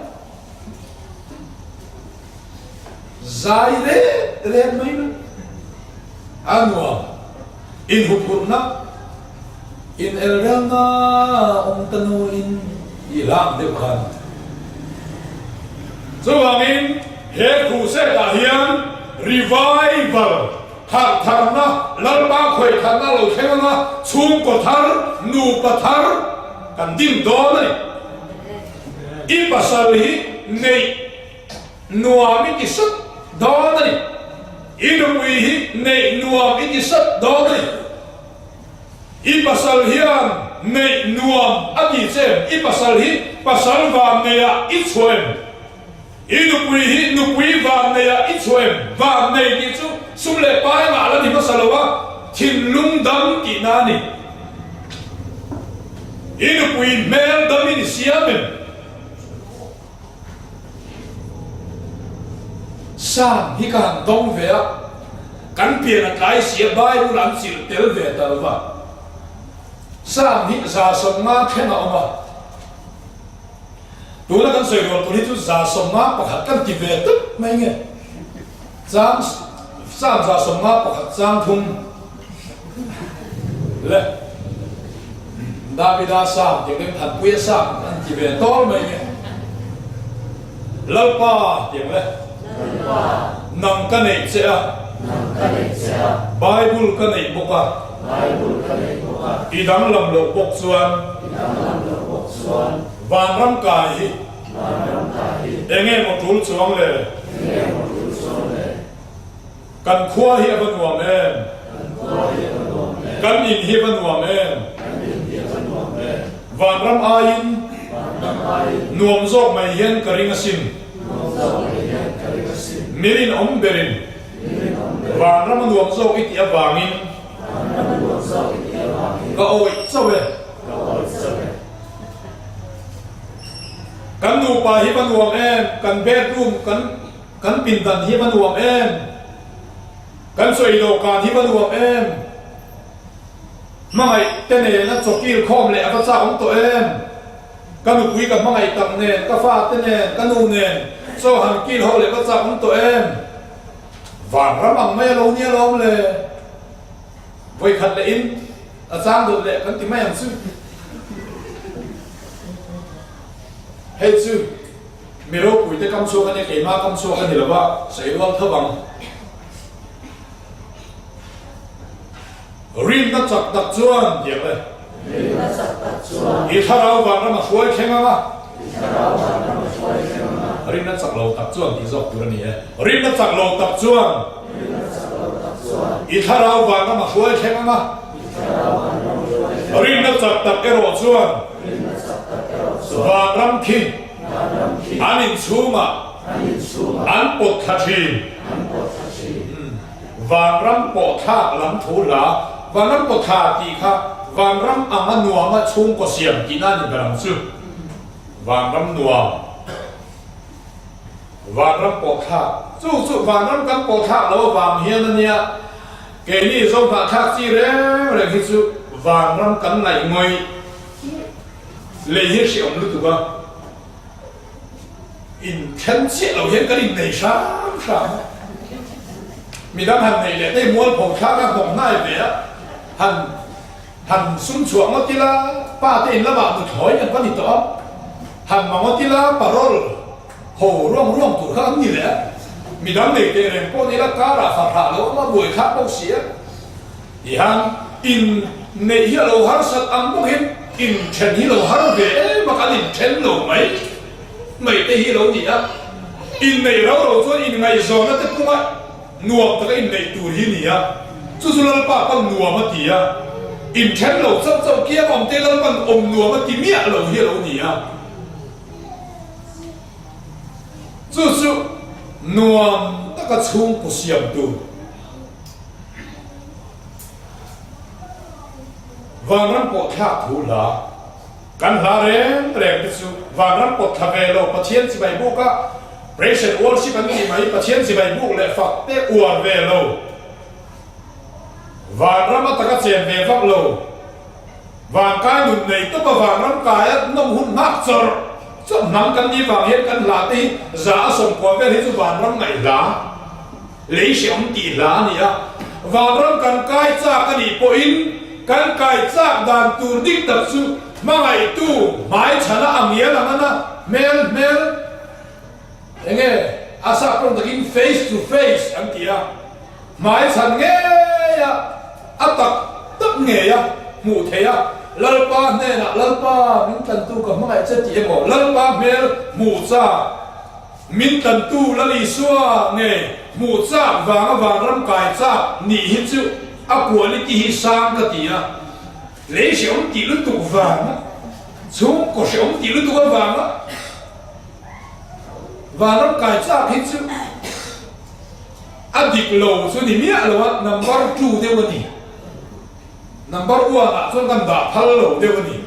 Speaker 1: zai ret ret mai mai a nuam inhuphurhna in elrelna awm ta nuin i hlang deuh khan. Chuvangin he crusade ah hian revival Harh tharna, Lalpa khawi tharna lo thleng anga chhungkaw thar, nupa thar kan din dawn a ni. I pasal hi neih nuam i ti sat dawn a ni. I nupui hi neih nuam i ti sat dawn a ni. I pasal hian neih nuam a ti che em? I pasal hi pasal van neiah i chhuah em? I nupui hi nupui vanneiah i chhuah em? Vannei tih chu sum leh pai mah la ni hmasa lo a, thinlung dam tihna a ni. I nupui hmel dam i ni siam em? Sam hi ka han dawng ve a, kan pian a tlai si a, Bible an chilh tel ve ta lo va. Sam hi 150 thleng a awm a, tuna kan sawi rual tur hi chu 151 kan ti ve tawp mai nge. Chang Sam 151 chang thum le Davida Sam tih ang Thanpuia Sam an ti ve tawl mai nge. Lalpa tih ang le. Nang ka neih che a. Bible ka neih bawk a. I danglam loh bawk chuan. Vanram kai hi. Enge maw tul chuang le? Kan khua hi a va nuam em? Kan in hi a va nuam em? Vanram aiin nuam zawk mai hian ka ring asin. Mi rinawm berin vanram a nuam zawk i tih avangin ka awih chauh e. Kan nupa hi va nuam em? Kan bedroom, kan kan pindan hi va nuam em? Kan sawi dawhkan hi va nuam em? Hmangaih te nena chawkil khawm leh a va chak awm tawh em? Ka nupui ka hmangaih tak nen, ka fa te nen, ka nu nen chaw han kil ho leh va chak awm tawh em? Vanram ang mai a lo nia lawm le. Vawikhat leh in a chang dawt leh kan ti mai ang chu. Hei chu mi ropui te kam chhuak a nia, keimah kam chhuak a ni lo va, sawi rual tho ang. Rinna chak tak chuan tiang le.
Speaker 2: Rinna chak tak chuan.
Speaker 1: I thlarau vanram a hruai thleng ang a.
Speaker 2: I thlarau vanram a hruai thleng ang a.
Speaker 1: Rinna chak lo tak chuan tih zawk tur a ni e. Rinna chak lo tak chuan.
Speaker 2: Rinna chak lo tak chuan.
Speaker 1: I thlarau vanram a hruai thleng ang a.
Speaker 2: I thlarau vanram a hruai thleng ang a.
Speaker 1: Rinna chak tak erawh chuan.
Speaker 2: Rinna chak tak erawh chuan.
Speaker 1: Vanram khi.
Speaker 2: Vanram khi.
Speaker 1: An inchhungah.
Speaker 2: An inchhungah.
Speaker 1: An pawt thla thin.
Speaker 2: An pawt thla thin.
Speaker 1: Vanram pawh thlak lam thu hla. Vanram pawh thla tih kha vanram anga nuama chhungkaw siam tihna a ni ber ang chu. Vanram nuam. Vanram pawh thlak. Chu chu vanram kan pawh thlak lo avang hian a nia, keini zo hnahthlak chi reng reng hi chu vanram kan ngaih ngawih lei hi hriawm lutuk a, inthen chiah lo hian kan innei hram hram a. Midang han neih leh te hi mualpho thlak a nghawk hnai ve a, han Han sum chhuah ngawt ila, pa te in lamah nuthlawi kan va ni tawh a, han ma ngawt ila parol ho ruang ruang tur kha an ni leh a, midang nei teh reng pawh ni ila karah farhah lo awm a, buai thlak bawk si a. Tihian in neih hi a lo harsat ang bawkin inthen hi lo har ve em a, kan inthen lo mai mai te hi a lo ni a, inneih rau rau chuan inngaihzawnna te punga Nuam taka inneih tur hi ni a, chu chu Lalpa pawn nuam a ti a, inthen lo chauh chauh kiang awm te Lalpa'n awm nuam a ti miah lo hi a lo ni a, chu chu nuam taka chhungkaw siam tur. Vanram pawh thlak thu hla. Kan hla reng reng te chu vanram pawt thla ve lo Pathian chibai buk a Praise and Worship an tih mai Pathian chibai buk leh fak te uar ve lo vanram a taka chen ve vak lo vankai nun nei tawp a vanram kai a nawm hun nghak chawrh chawrh hnam kan nih vang hian kan hla te hi za a sawmkua vel hi chu vanram ngaih hla Lei hreawm tih hla a ni a, vanram kan kai chak a nih pawhin kan kai chak dan tur dik tak chu hmangaihtu hmaichhana a ngial ang ana hmel hmel enge a sap tawng takin face to face an ti a, hmaichhan ngeia a tak tak ngeia hmuh theih a, Lalpa hnenah Lalpa min tlantu ka hmangaih che tih emaw Lalpa hmel hmuh chak Min tlantu Lal Isua nge hmuh chak vanga vanram kai chak nih hi chu a quality hi sang ka ti a, lei hreawm tih lutuk vanga, chhungkaw hreawm tih lutuk avanga vanram kai chak hi chu a dik lo chu ni miah lo a, number two deuh a ni, number one ah chuan kan dah phal lo deuh a ni.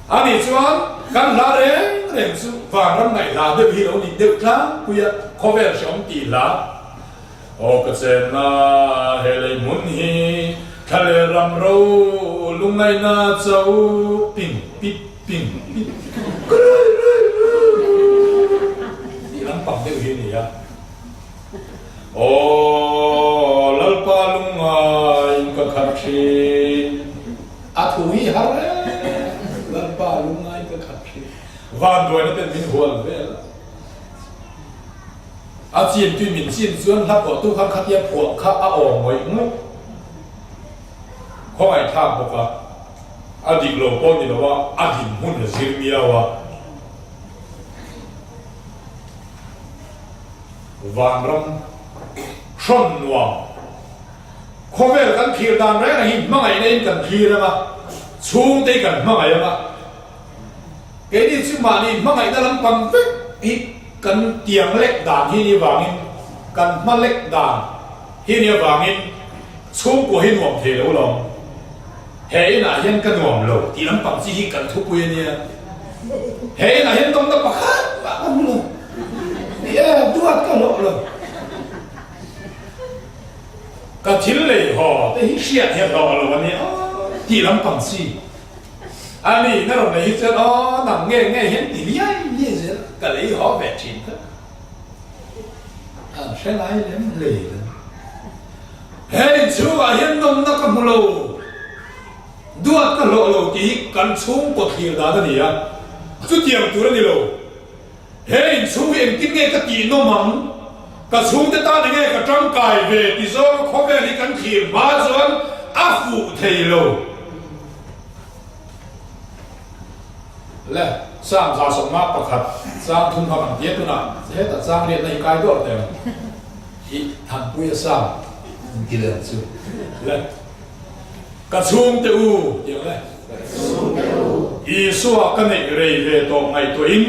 Speaker 1: Ani chuan kan hla reng. reng chu vanram ngaihhla deuh hi lo ni deuh tlangpui a, khawvel hrehawm tih hla. Aw ka chenna he lei hmun hi thla leh ram ro lungngaihna cho ping pip ping pip krui rui rui tih lampang deuh hi a ni a. Aw Lalpa lungngaiin ka khat thin. A thu hi har em Lalpa lungngaiin ka khat thin. Vanduaina ten min hual vel a. A chin tui min chin chuan hla phuahtu khan khatia phuah kha a awm ngawih ngawih. Khawngaihthlak bawk a, a dik lo pawh ni lo a, a dinhmun a zir miau a. Vanram hrawn nuam. Khawvel kan thlir dan reng reng hi hmangaihna in kan thlir ang a, chhungte hi kan hmangaih ang a. Keini chu mahni hmangaihna lampang vek hi kan tiang lek dan hi ni avangin, kan hma lek dan hi ni avangin chhungkua hi nuam thei lo lawm. He inah hian ka nuam lo tih lampang chi hi kan thupui a nia. He inah hian dawmna pakhat mah ka hmu lo. Ni e, duat ka hlawh lo. Ka thil lei haw te hi hriat hi a hlawh lo a nia tih lampang chi. A ni, na rawn lei hi chuan aw nang nge nge hian ti liai liai zel ka lei haw ve thin kha. An hre lai lem hlei lo. He inchhungah hian nawmna ka hmu lo, duat ka hlawh lo tih hi kan chhungkaw thlir dan a ni a, chutiang tur a ni lo. He inchhung hi engtin nge ka tih nawm ang? Ka chhungte tan enge ka tangkai ve ti zawnga khawvel hi kan thlir hma chuan a fuh thei lo. Le, Sam 151 chang thum kha kan tia tunah hetah chang riatna hi kai dawr teh ang. I Thanpuia Sam in ti leh ang chu. Le, Ka chhungte u tih ang le.
Speaker 2: Ka chhungte u.
Speaker 1: Isua ka neih rei ve tawh ngaihtuahin.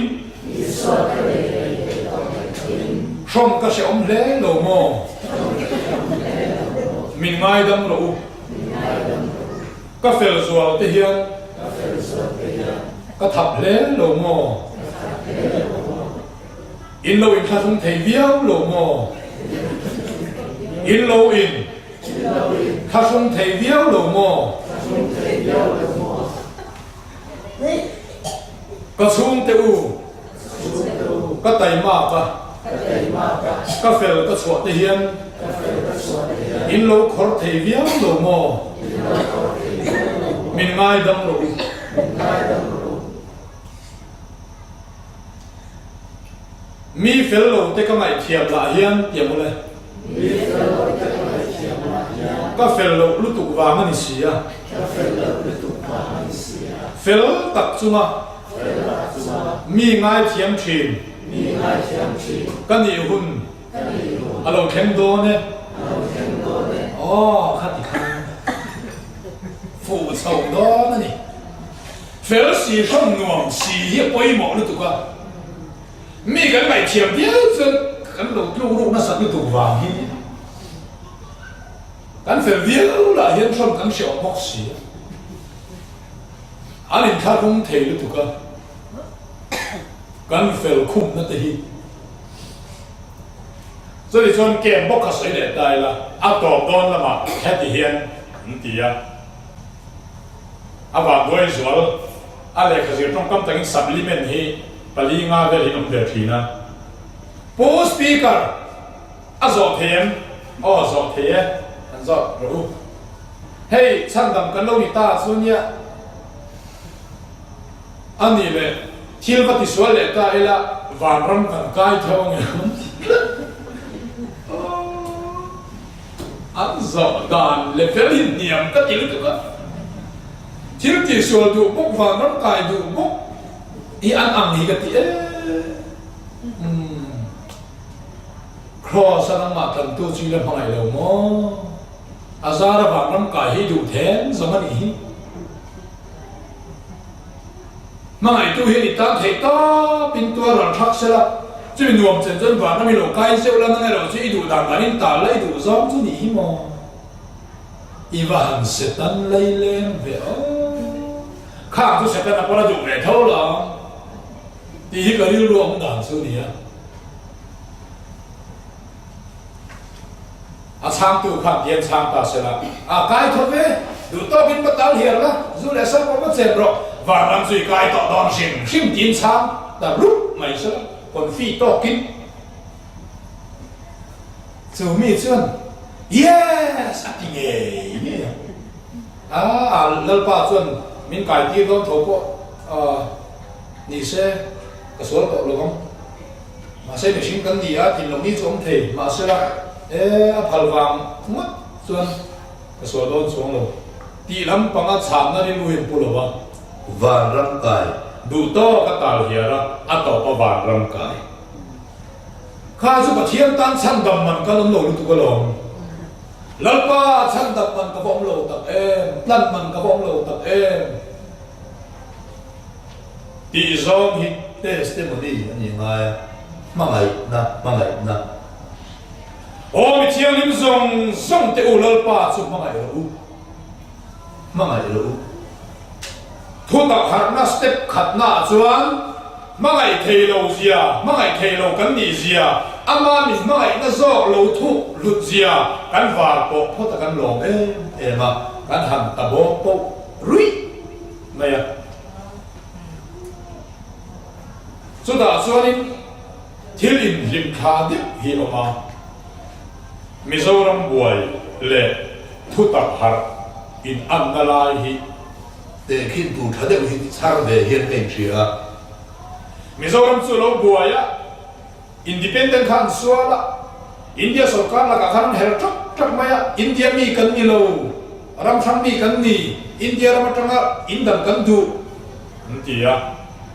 Speaker 2: Isua ka neih rei ve tawh ngaihtuahin.
Speaker 1: Hrawm ka hrehawm hle lo maw?
Speaker 2: Hrawm ka hrehawm hle lo maw?
Speaker 1: Min ngaidam rawh u.
Speaker 2: Min ngaidam rawh u.
Speaker 1: Ka fel zual te hian.
Speaker 2: Ka fel zual te hian.
Speaker 1: Ka thap hle lo maw?
Speaker 2: Ka thap hle lo maw?
Speaker 1: In lo inthlahrung thei viau lo maw? In lo in. Thlahrung thei viau lo maw? Ka chhungte u, ka taimak a, ka fel ka chhuah te hian in lo khawr thei viau lo maw? Min ngaidam rawh u. Mi fel lo te ka ngaihthiam lah hian ti ang ule.
Speaker 2: Mi fel lo te ka ngaihthiam lah hian.
Speaker 1: Ka fel loh lutuk vang a ni si a.
Speaker 2: Ka fel loh lutuk vang a ni si a.
Speaker 1: Fel tak chunga.
Speaker 2: Fel tak chunga.
Speaker 1: Mi ngaithiam thin.
Speaker 2: Mi ngaithiam thin.
Speaker 1: Ka nih hun.
Speaker 2: Ka nih hun.
Speaker 1: A lo thleng dawn e.
Speaker 2: A lo thleng dawn e.
Speaker 1: Aw kha ti khan fuh chho dawn a ni. Fel si hrawm nuam si hi a pawimawh lutuk a, mi kan ngaihthiam viau chuan kan lo tluk ruk nasat lutuk vang hi kan fel viau lah hian hrawm kan hre awm bawk si a, an inthlahrung thei lutuk a, kan fel khumna te hi. Chutih chuan kem bawk kha sawi leh ta ila, a tawp dawn lamah heti hian an ti a. A vanduai zual a lehkha zir tawngkam takin supplement hi pali nga vel hi an awm ve thin a. Pu Speaker, a zawh thei em? Aw, zawh thei e, an zawt rawh u. Hei, chhandam kan lo ni ta chu nia. A nih leh, thil va tisual leh ta ila, vanram kan kai tho ang em? An zawh dan level hi hniam ka ti lutuk a, thil tihsual duh bawk, vanram kai duh bawk hi an ang hi ka ti em. Umm Kraws a nangmah tlantu chu i la hmangaih lo maw? A zara vanram kai hi duh then zawng a nih hi. Hmangaihtu hian i tan theih tawpin tuar ral thak sela, chumi nuam chen chuan vanram i lo kai zeuh la, nang erawh chu i duh dan danin tal la i duh zawng chu nih hi maw? I va han Satan lei leng ve aw. Khang chu Satan a pawn a duh ve tho lo. Tih hi ka rilru awm dan chu a ni a. A chhangtu khan tiang chhang ta se la, A kai tho ve, duh tawkin va tal hiar la, zu leh sal pawh va chen rawh, vanram chu i kai tawh dawn hrim hrim tiin chhang ta rup mai se la, confi tawkin. Chu mi chuan, Yes! a ti ngei ngei a. A, Lalpa chuan min kai tir dawn tho pawh ni se, ka sual tawh lo vang. Mahse mihring kan ni a, thin lo ni chu awm thei. Mahsela, e, a phal vang ngawt chuan ka sual dawn chuang lo. Tih lam panga chhanna rilru hi an pu lo va.
Speaker 3: Vanram kai.
Speaker 1: Duh tawk a tal hiar a, a tawp a vanram kai. Kha chu Pathian tan chhandam man kan awm lo lutuk alawm. Lalpa, chhandam man ka va awm lo tak em, tlan man ka va awm lo tak em. Tih zawng hi
Speaker 3: testimony a ni ngai a, hmangaihna, hmangaihna.
Speaker 1: Aw mi thianghlim zawng zawng te u Lalpa chu hmangaih rawh u,
Speaker 3: hmangaih rawh u.
Speaker 1: Thutak harhna step khatna ah chuan hmangaih thei lo zia, hmangaih thei lo kan nih zia, ama mi hmangaihna zawk lo thuk hlut zia kan var pawh phawt a kan lawm em em a, kan han ta bawk poh ruih mai a. Chutah chuanin thil inhlim thla deuh hi a awm a, Mizoram buai leh thutak harh inanna lai hi
Speaker 3: tehkhin tur tha deuh hi chhar ve hian ka inhria a.
Speaker 1: Mizoram chu lo buai a. Independent kha an sual a, India sorkar lakah khan an her ṭak ṭak mai a, India mi kan ni lo, ram hrang mi kan ni, India ram aṭanga indang kan duh an ti a.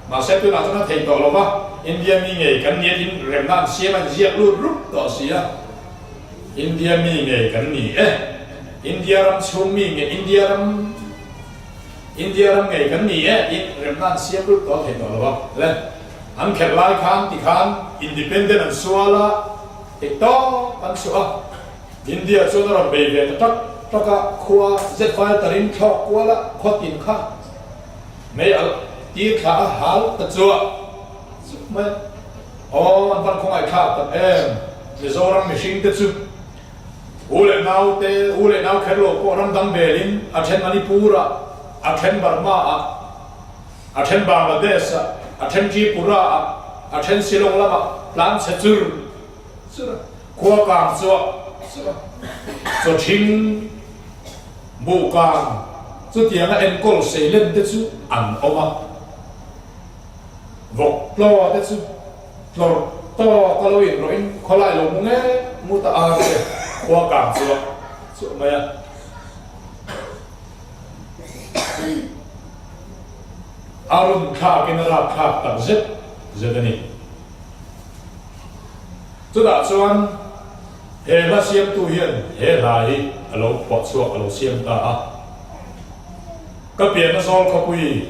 Speaker 1: Mahse tunah chuan a thei tawh lo va, India mi ngei kan ni a tin remna an siam a, an ziak lut rup tawh si a, India mi ngei kan ni e, India ram chhung mi nge India ram India ram ngei kan ni e tiin remna an siam lut tawh a thei tawh lo va le. An kherh lai khan tikhan independent an sual a, theih tawp an chhuah a. India chuan a rawn bei ve ta tak tak a, khua zet fai tarin thlawk kual a, khaw tin kha mei alh tir thla a hal ta chuah zuk mai a. Aw an van khawngaih thlak tak em, Mizoram mihring te chu u leh nau te, u leh nau kher lo pawh ram dang belin a then Manipur ah, a then Burma ah, A then Bangladesh ah, a then Tripura ah, a then Shillong lamah tlan chhe chur chur a, khua kang chuah chuah a, chaw thing buh kang chutianga enkawl seilen te chu an awm a, vawk tlaw te chu tlawrh tawk a lo inrawhin khawlai lo mu ngek ngut a ar te khua kang chuah chuah mai a. A run thlakin a rap thlak tak zet zet a ni. Chutah chuan he hla siamtu hian he hla hi a lo phuah chhuak a lo siam ta a. Ka pianna zawl khawpui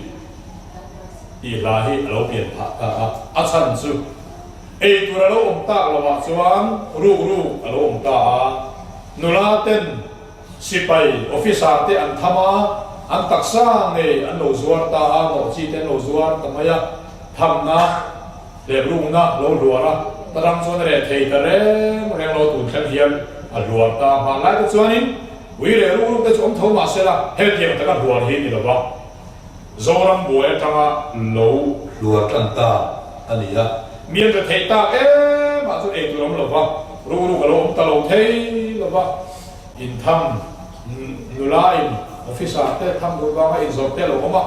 Speaker 1: tih hla hi a lo pian phah ta a. A chhan chu ei tur a lo awm tak lovah chuan ruk ruk a lo awm ta a. Nula ten Sipai officer te an tham a, an taksa ngei an lo zuar ta a, nawhchi te an lo zuar ta mai a, thamna leh rukna lo hluar a, ta ram chuan a reh thei ta reng reng lo tun thleng hian a hluar ta. Hmanlai te chuanin ui leh ruk ruk te chu awm tho mah sela, hetiang taka hluar hi ni lova Zoram buai atanga lo
Speaker 3: hluar tan ta a ni a.
Speaker 1: Mi an reh theih tak em ah chuan eitur awm lova, ruk ruk a lo awm ta lo thei lova. Intham nula in officer te tham duh vanga inzawrh te a lo awm a,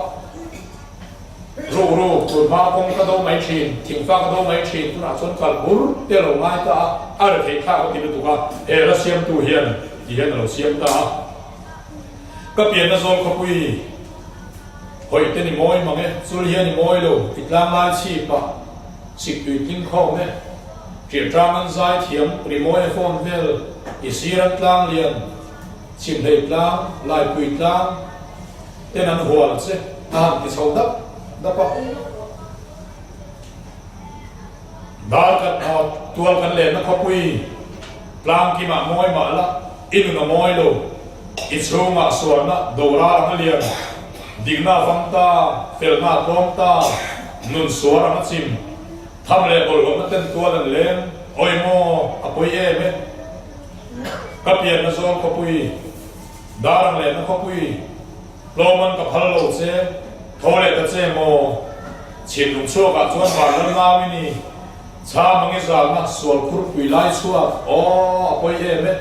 Speaker 1: ruk ruk tun hma kawng ka do mai thin, thingfa ka do mai thin, tunah chuan kal bur te a lo ngai ta a, a re theih thlak a ti lutuk a, he hla siamtu hian ti hian a lo siam ta a. Ka pianna zawl khawpui hawih te ni mawi mang e, chul hian i mawi lo, i tlang lai chhip ah siktui tling khawm e. Ṭiaṭang an zai thiam, rimawi a fawn vel, i sir an tlang lian, chhimhlei tlang, laipui tlang ten an hual che a han ti chho dap dap a. Dar kan awt, tual kan lenna khawpui, tlang kimah mawi mah la, i nun a mawi lo, i chhungah sualna doral ang a lian, dikna a vang ta, felna a tlawm ta. Nun suar ang a chim. Tham leh bawlhhlawhna ten tual an leng. Awi maw, a pawi em e. Ka pianna zawl khawpui, dar ang lehna khawpui, hlawm an ka phal lo che, tho leh ta che maw? Chhimlung chhuakah chuan vanlal nau i ni, chham ang i zalna sual khurpui lai chhuak, aw, a pawi em e.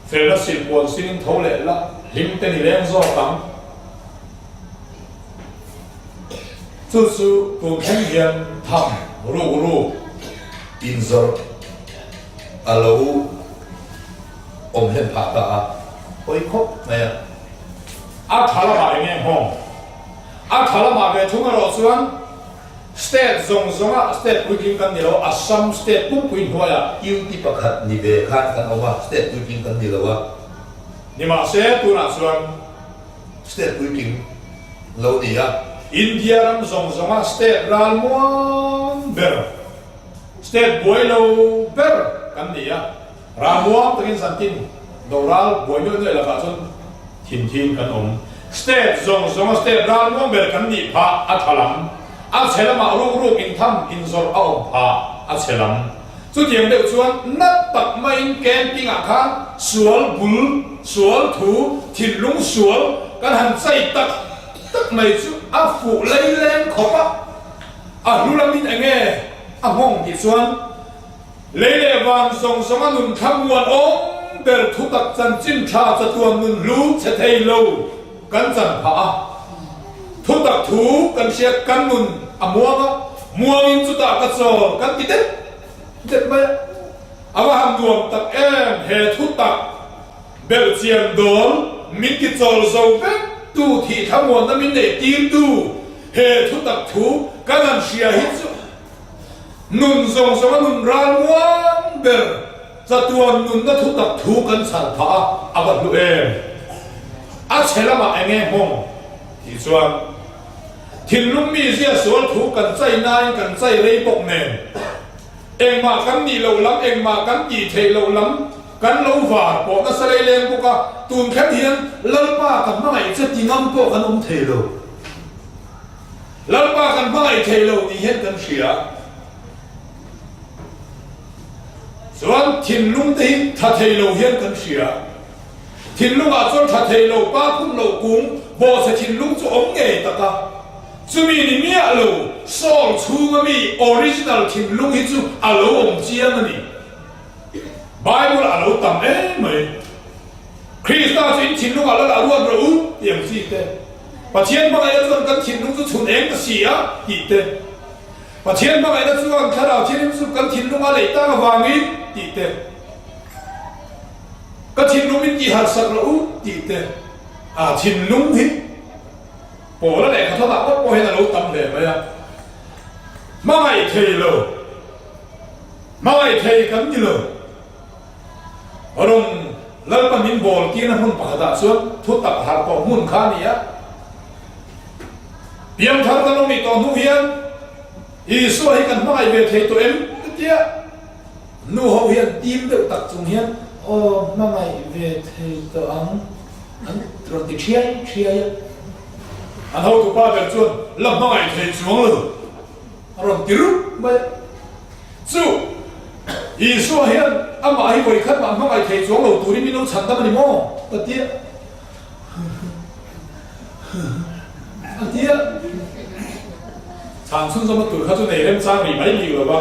Speaker 1: Felna silhpuan sinin tho leh la, hlim te ni leng zawk ang. Chu chu tun thleng hian tham ruk ruk
Speaker 3: inzawrh a lo awm hlen phah ta a, pawi khawp mai a.
Speaker 1: A tha lamah eng nge nghawng? A tha lamah ve thung erawh chuan State zawng zawnga state puitling kan ni lo, Assam state pumpui hnuaiah.
Speaker 3: UT pakhat ni ve khan kan awm a, state puitling kan ni lo a.
Speaker 1: Nimahse tunah chuan.
Speaker 3: State puitling lo ni a.
Speaker 1: India ram zawng zawnga state ral muang ber, state buai lo ber kan ni a. Ral muang takin zantin do ral buai nuaih nuaih lakah chuan thin thin kan awm. State zawng zawnga state ral muang ber kan nih phah a tha lam, a chhe lamah ruk ruk intham inzawrh a awm phah a chhe lam. Chutiang deuh chuan nat tak maiin camping ah khan sual bul, sual thu, thinlung sual kan han chai tak tak mai chu a fuh lei leng khawp a, a hlu lamin enge a nghawng tih chuan lei leh van zawng zawng a nun thlamuan awm ber thutak chanchin tha chatuan nun hlu che thei lo kan chan phah a, thutak thu kan hriat kan nun a muang a, muangin chutah ka chawl kan ti deuh deuh mai a, a va han nuam tak em he thutak belhchian dawl min ti chawl zo vek tu thih thlamuanna min neih tir tu he thutak thu kan han hria hi chu nun zawng zawng a nun ral muang ber. Chatuan nunna thu tak thu kan chhan phah a, a va hlu em? A chhe lamah eng nge hmawng? Tih chuan thinlung mi zia sual thu kan chai nain kan chai rei bawk nen, engmah kan nih loh lam, engmah kan tih theih loh lam kan lo var pawh nasa rei leng bawk a, tun thleng hian Lalpa ka hmangaih che ti ngam pawh kan awm thei lo. Lalpa kan hmangaih thei lo tih hian kan hria. Chuan thinlung te hi tha thei lo hian kan hria. Thinlungah chuan tha thei lo, pa phun lo kung, bawhchhe thinlung chu awm ngei tak a. Chumi ni miah lo, soul chhunga mi original thinlung hi chu a lo awm chiang a ni. Bible a lo tam em mai. Krista chu in thinlungah lal a ruat rawh u tih ang chi te. Pathian hmangaihna chuan kan thinlung chu chhun eng ta si a tih te. Pathian hmangaihna chuan Thlarau Thianghlim chu kan thinlung a leih tak avangin tih te, ka thinlung min tih harsak loh u tih te, a thinlung hi Paula lehkha thawnah ngawt pawh hian a lo tam hle mai a. Hmangaih thei lo, hmangaih thei kan ni lo. Rawn Lalpa min bawl tirna hmun pakhatah chuan thutak harh tawh hmun kha a ni a. Piangthar kan awm ih tawh hnu hian Isua hi kan hmangaih ve thei tawh em? Ka ti a. Nu ho hian tim deuh tak chung hian, Aw, hmangaih ve thei tawh ang, an rawn ti thiai thiai a. An hotupa ber chuan, La hmangaih thei chuang lo, a rawn ti rup mai a. Chu, Isua hian amah hi vawi khat mah hmangaih thei chuang lo turin min lo chhandam a ni maw? Ka ti a. A ti a. Chhan chhunzawmna tur kha chu nei remchang rih mai bik lo va,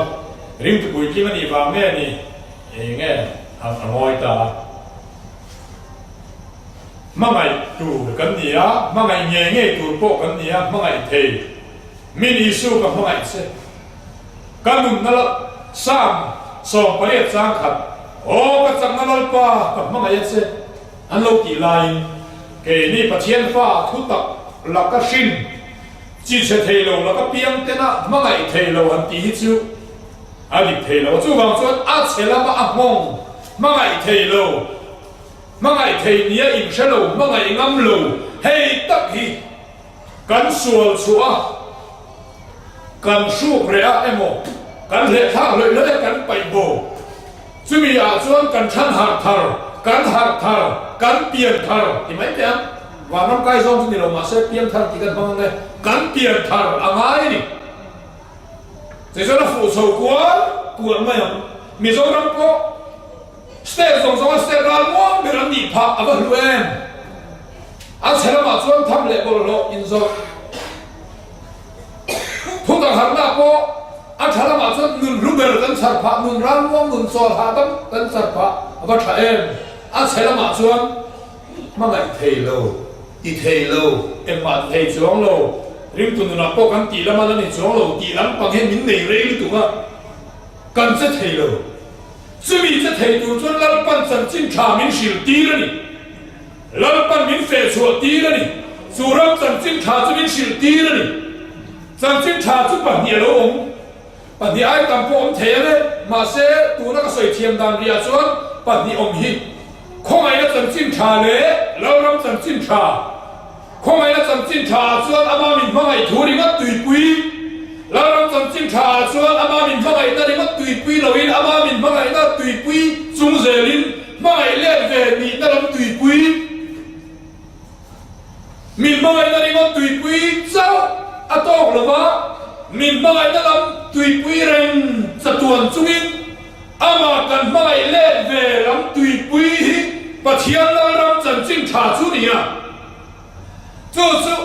Speaker 1: ringtu puitling a nih vang nge ni eng nge a ngawi ta a. Hmangaih tur kan ni a, hmangaih ngei ngei tur pawh kan ni a, hmangaih thei min Isu ka hmangaih che. Ka nunna la Psalm 18 chang khat, Aw ka chakna Lalpa ka hmangaih a che. An lo tih laiin keini Pathian fa thutak laka hrin, chi chhe thei lo laka piang tena hmangaih thei lo han tih hi chu a dik thei lo. Chuvang chuan a chhe lama a nghawng hmangaih thei lo, hmangaih thei nia inhre lo, hmangaih ngam lo hei tak hi kan sual chhuah a, kan hruk reh a emaw kan hlehthlak hlawih hlawih a kan paih bo. Chumi ah chuan kan than harh thar, kan harh thar, kan pian thar ti mai teh ang. Vanram kai zawng chu ni lo mahse piang thar tih kan hmang ang e. Kan pian thar a ngai a ni. Tichuan a fuh chho kual kual mai ang. Mizoram pawh state zawng zawnga state ral muang ber an nih phah a va hlu em? A chhe lamah chuan tham leh bawlhhlawh inzawrh thutak harhna pawh a tha lamah chuan nun hlu ber kan chhar phah, nun ral muang, nun chawl hahdam kan chhar phah a va tha em? A chhe lamah chuan hmangaih thei lo, ti thei lo, engmah ti thei chuang lo, ringtu nunah pawh kan tih lama la ni chuang lo tih lampang hian min nei rei lutuk a, kan che thei lo. Chumi che thei tur chuan Lalpan chanchin tha min hrilh tir a ni. Lalpan min feh chhuah tir a ni. Chu ram chanchin tha chu min hrilh tir a ni. Chanchin tha chu pahnih a lo awm. Pahnih ai tam pawh awm thei ang e. Mahse, tuna ka sawi thiam dan rihah chuan pahnih awm hi khawngaihna chanchin tha leh Lalram chanchin tha. Khawngaihna chanchin tha ah chuan ama min hmangaih thu ringawt tuipui. Lalram chanchin tha ah chuan ama min hmangaihna ringawt tuipui loin ama min hmangaihna tuipui chung zelin hmangaih let ve nihna lam tuipui. Min hmangaihna ringawt tuipui chauh a tawk lova, min hmangaihna lam tuipui reng chatuan chungin amah kan hmangaih let ve lam tuipui hi Pathian Lalram chanchin tha chu ni a. Chu chu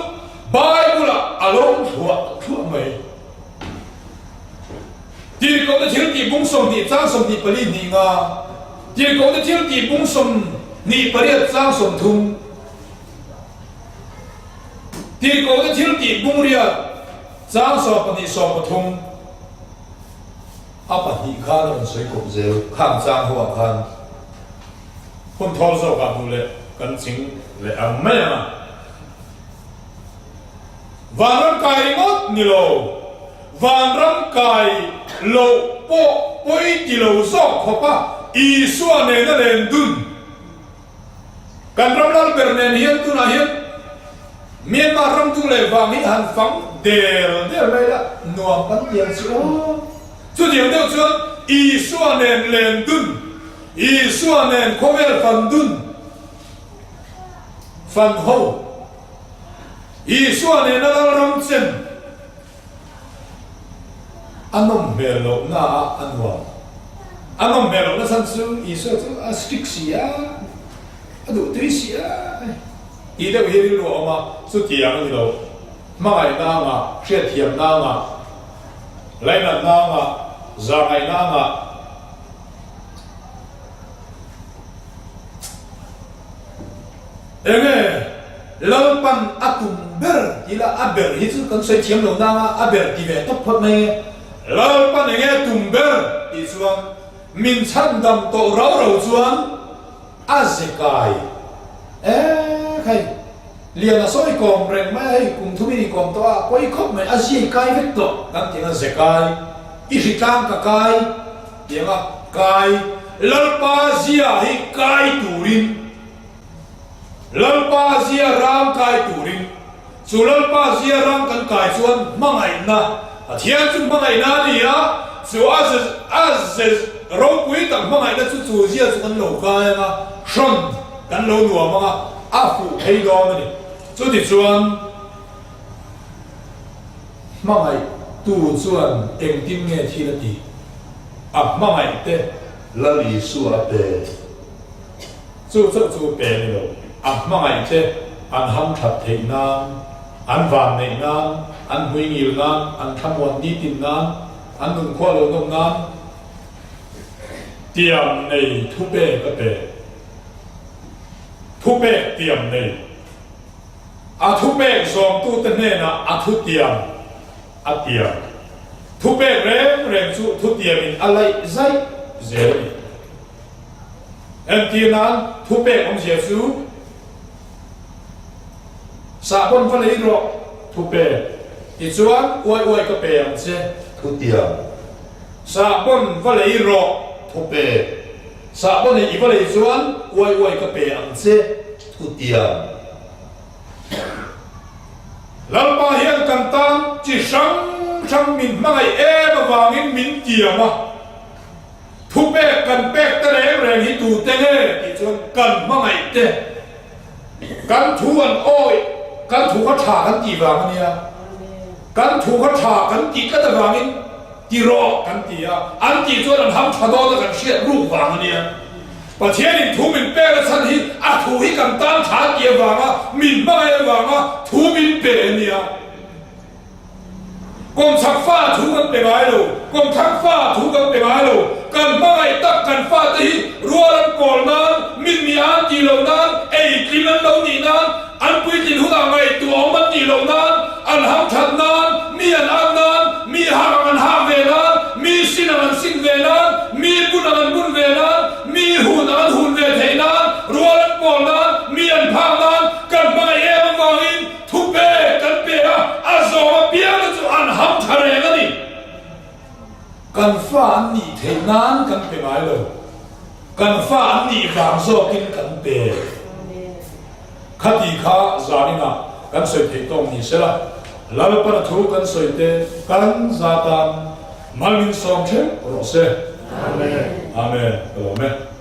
Speaker 1: Bible-ah a lo awm thluah thluah mai. Tirhkohte thil tih bung 20 chang 24 hnih nga, Tirhkohte thil tih bung 28 chang 30, Tirhkohte thil tih bung riat chang 12 13, a pahnih khan a rawn sawi kawp zel khang chang ho ah khan hun thawl zawk ah duh leh kan ching leh ang mai ang a. Vanram kai ringawt ni lo, vanram kai loh pawh pawi ti lo zawk khawp a Isua nena len dun. Kan ram lal ber nen hian tunah hian Myanmar ram dung leh vang hi han fang del del mai la, nuam kan ti ang chu aw. Chutiang deuh chuan Isua nen len dun, Isua nen khawvel fan dun, fan ho. Isua nena Lalram chen a nawm hmel lohna ah a nuam. A nawm hmel lohna chhan chu Isua chu a strict si a, a duhtui si a tih deuh hi rilru a awm a, chutiang a ni lo. Hmangaihna anga, hriatthiamna anga, lainatna anga, zahngaihna anga, Enge Lalpan a tum ber tih lah a ber hi chu kan sawi thiam lo nang a, a ber ti ve tawp phawt mai nge. Lalpan enge a tum ber tih chuan min chhandam tawh rau rau chuan a ze kai e hei lian a sawi kawm reng mai a hei kum thum in inkawm tawh a pawi khawp mai a ziai kai vek tawh kan tih ang a ze kai i hritlang ka kai tih ang a kai Lalpa zia hi kai turin Lalpa zia rang kai turin, chu Lalpa zia rang kan kai chuan hmangaihna, Pathian chu hmangaihna a ni a, chu a ze a ze ropui tak hmangaihna chu chu zia chu kan lo kai ang a, hran kan lo nuam ang a, a fuh thei dawn a ni. Chutichuan hmangaihtu chuan engtin nge thil a tih? A hmangaihte
Speaker 3: Lal Isua a pe.
Speaker 1: Chu chauh chu pe ni lo, a hmangaih che an ham that theih nan, an van neih nan, an hmui ngil nan, an thlamuan nitin nan, an nunkhua lo nawm nan tiam nei thupek a pe. Thupek tiam nei. A thupek zawmtute hnenah a thutiam a tiam. Thupek reng reng chu thutiamin a laih zaih zel a ni. Entir nan thupek awmzia chu sahbawn va lei rawh thupek tichuan uai uai ka pe ang che.
Speaker 3: Thutiam.
Speaker 1: Sahbawn va lei rawh
Speaker 3: thupek.
Speaker 1: Sahbawn i va lei chuan uai uai ka pe ang che.
Speaker 3: Thutiam.
Speaker 1: Lalpa hian kan tan chi hrang hrang min hmangaih em avangin min tiam a. Thupek kan pek te reng reng hi tute nge tih chuan kan hmangaih te, kan thu an awih, kan thu kha tha kan tih vang a nia. Kan thu kha tha kan tih tlat avangin. Ti rawh kan ti a, an tih chuan an ham tha dawn a kan hriat ruk vang a nia. Pathianin thu min pek a chhan hi a thu hi kan tan tha tih avanga min hmangaih avanga thu min pe a nia. Kawmchhak fa thu kan pe ngai lo, kawmthlang fa thu kan pe ngai lo. Kan hmangaih tak kan fate hi rual an kawl nan, min mi an tih loh nan, ei tling an lo nih nan, an puitlin hunah ngaihtuah awm an nih loh nan, an ham that nan, mi an at nan, mi hak ang an hak ve nan, mi sin ang an sin ve nan, mi bun ang an bun ve nan, mi hun ang an hun ve theih nan, rual an kawl nan, mi an phak nan, kan hmangaih em avangin, Thu pe kan pe a, a zawm apiangte chu an ham tha reng a ni. Kan fa an nih theih nan kan pe ngai lo, kan fa an nih vang zawkin kan pe. Khati kha zaninah kan sawi theih tawk ni sela, Lalpana thu kan sawi te kan za tan mal min sawm theuh rawh se. Amen. Amen. Ka lawm e.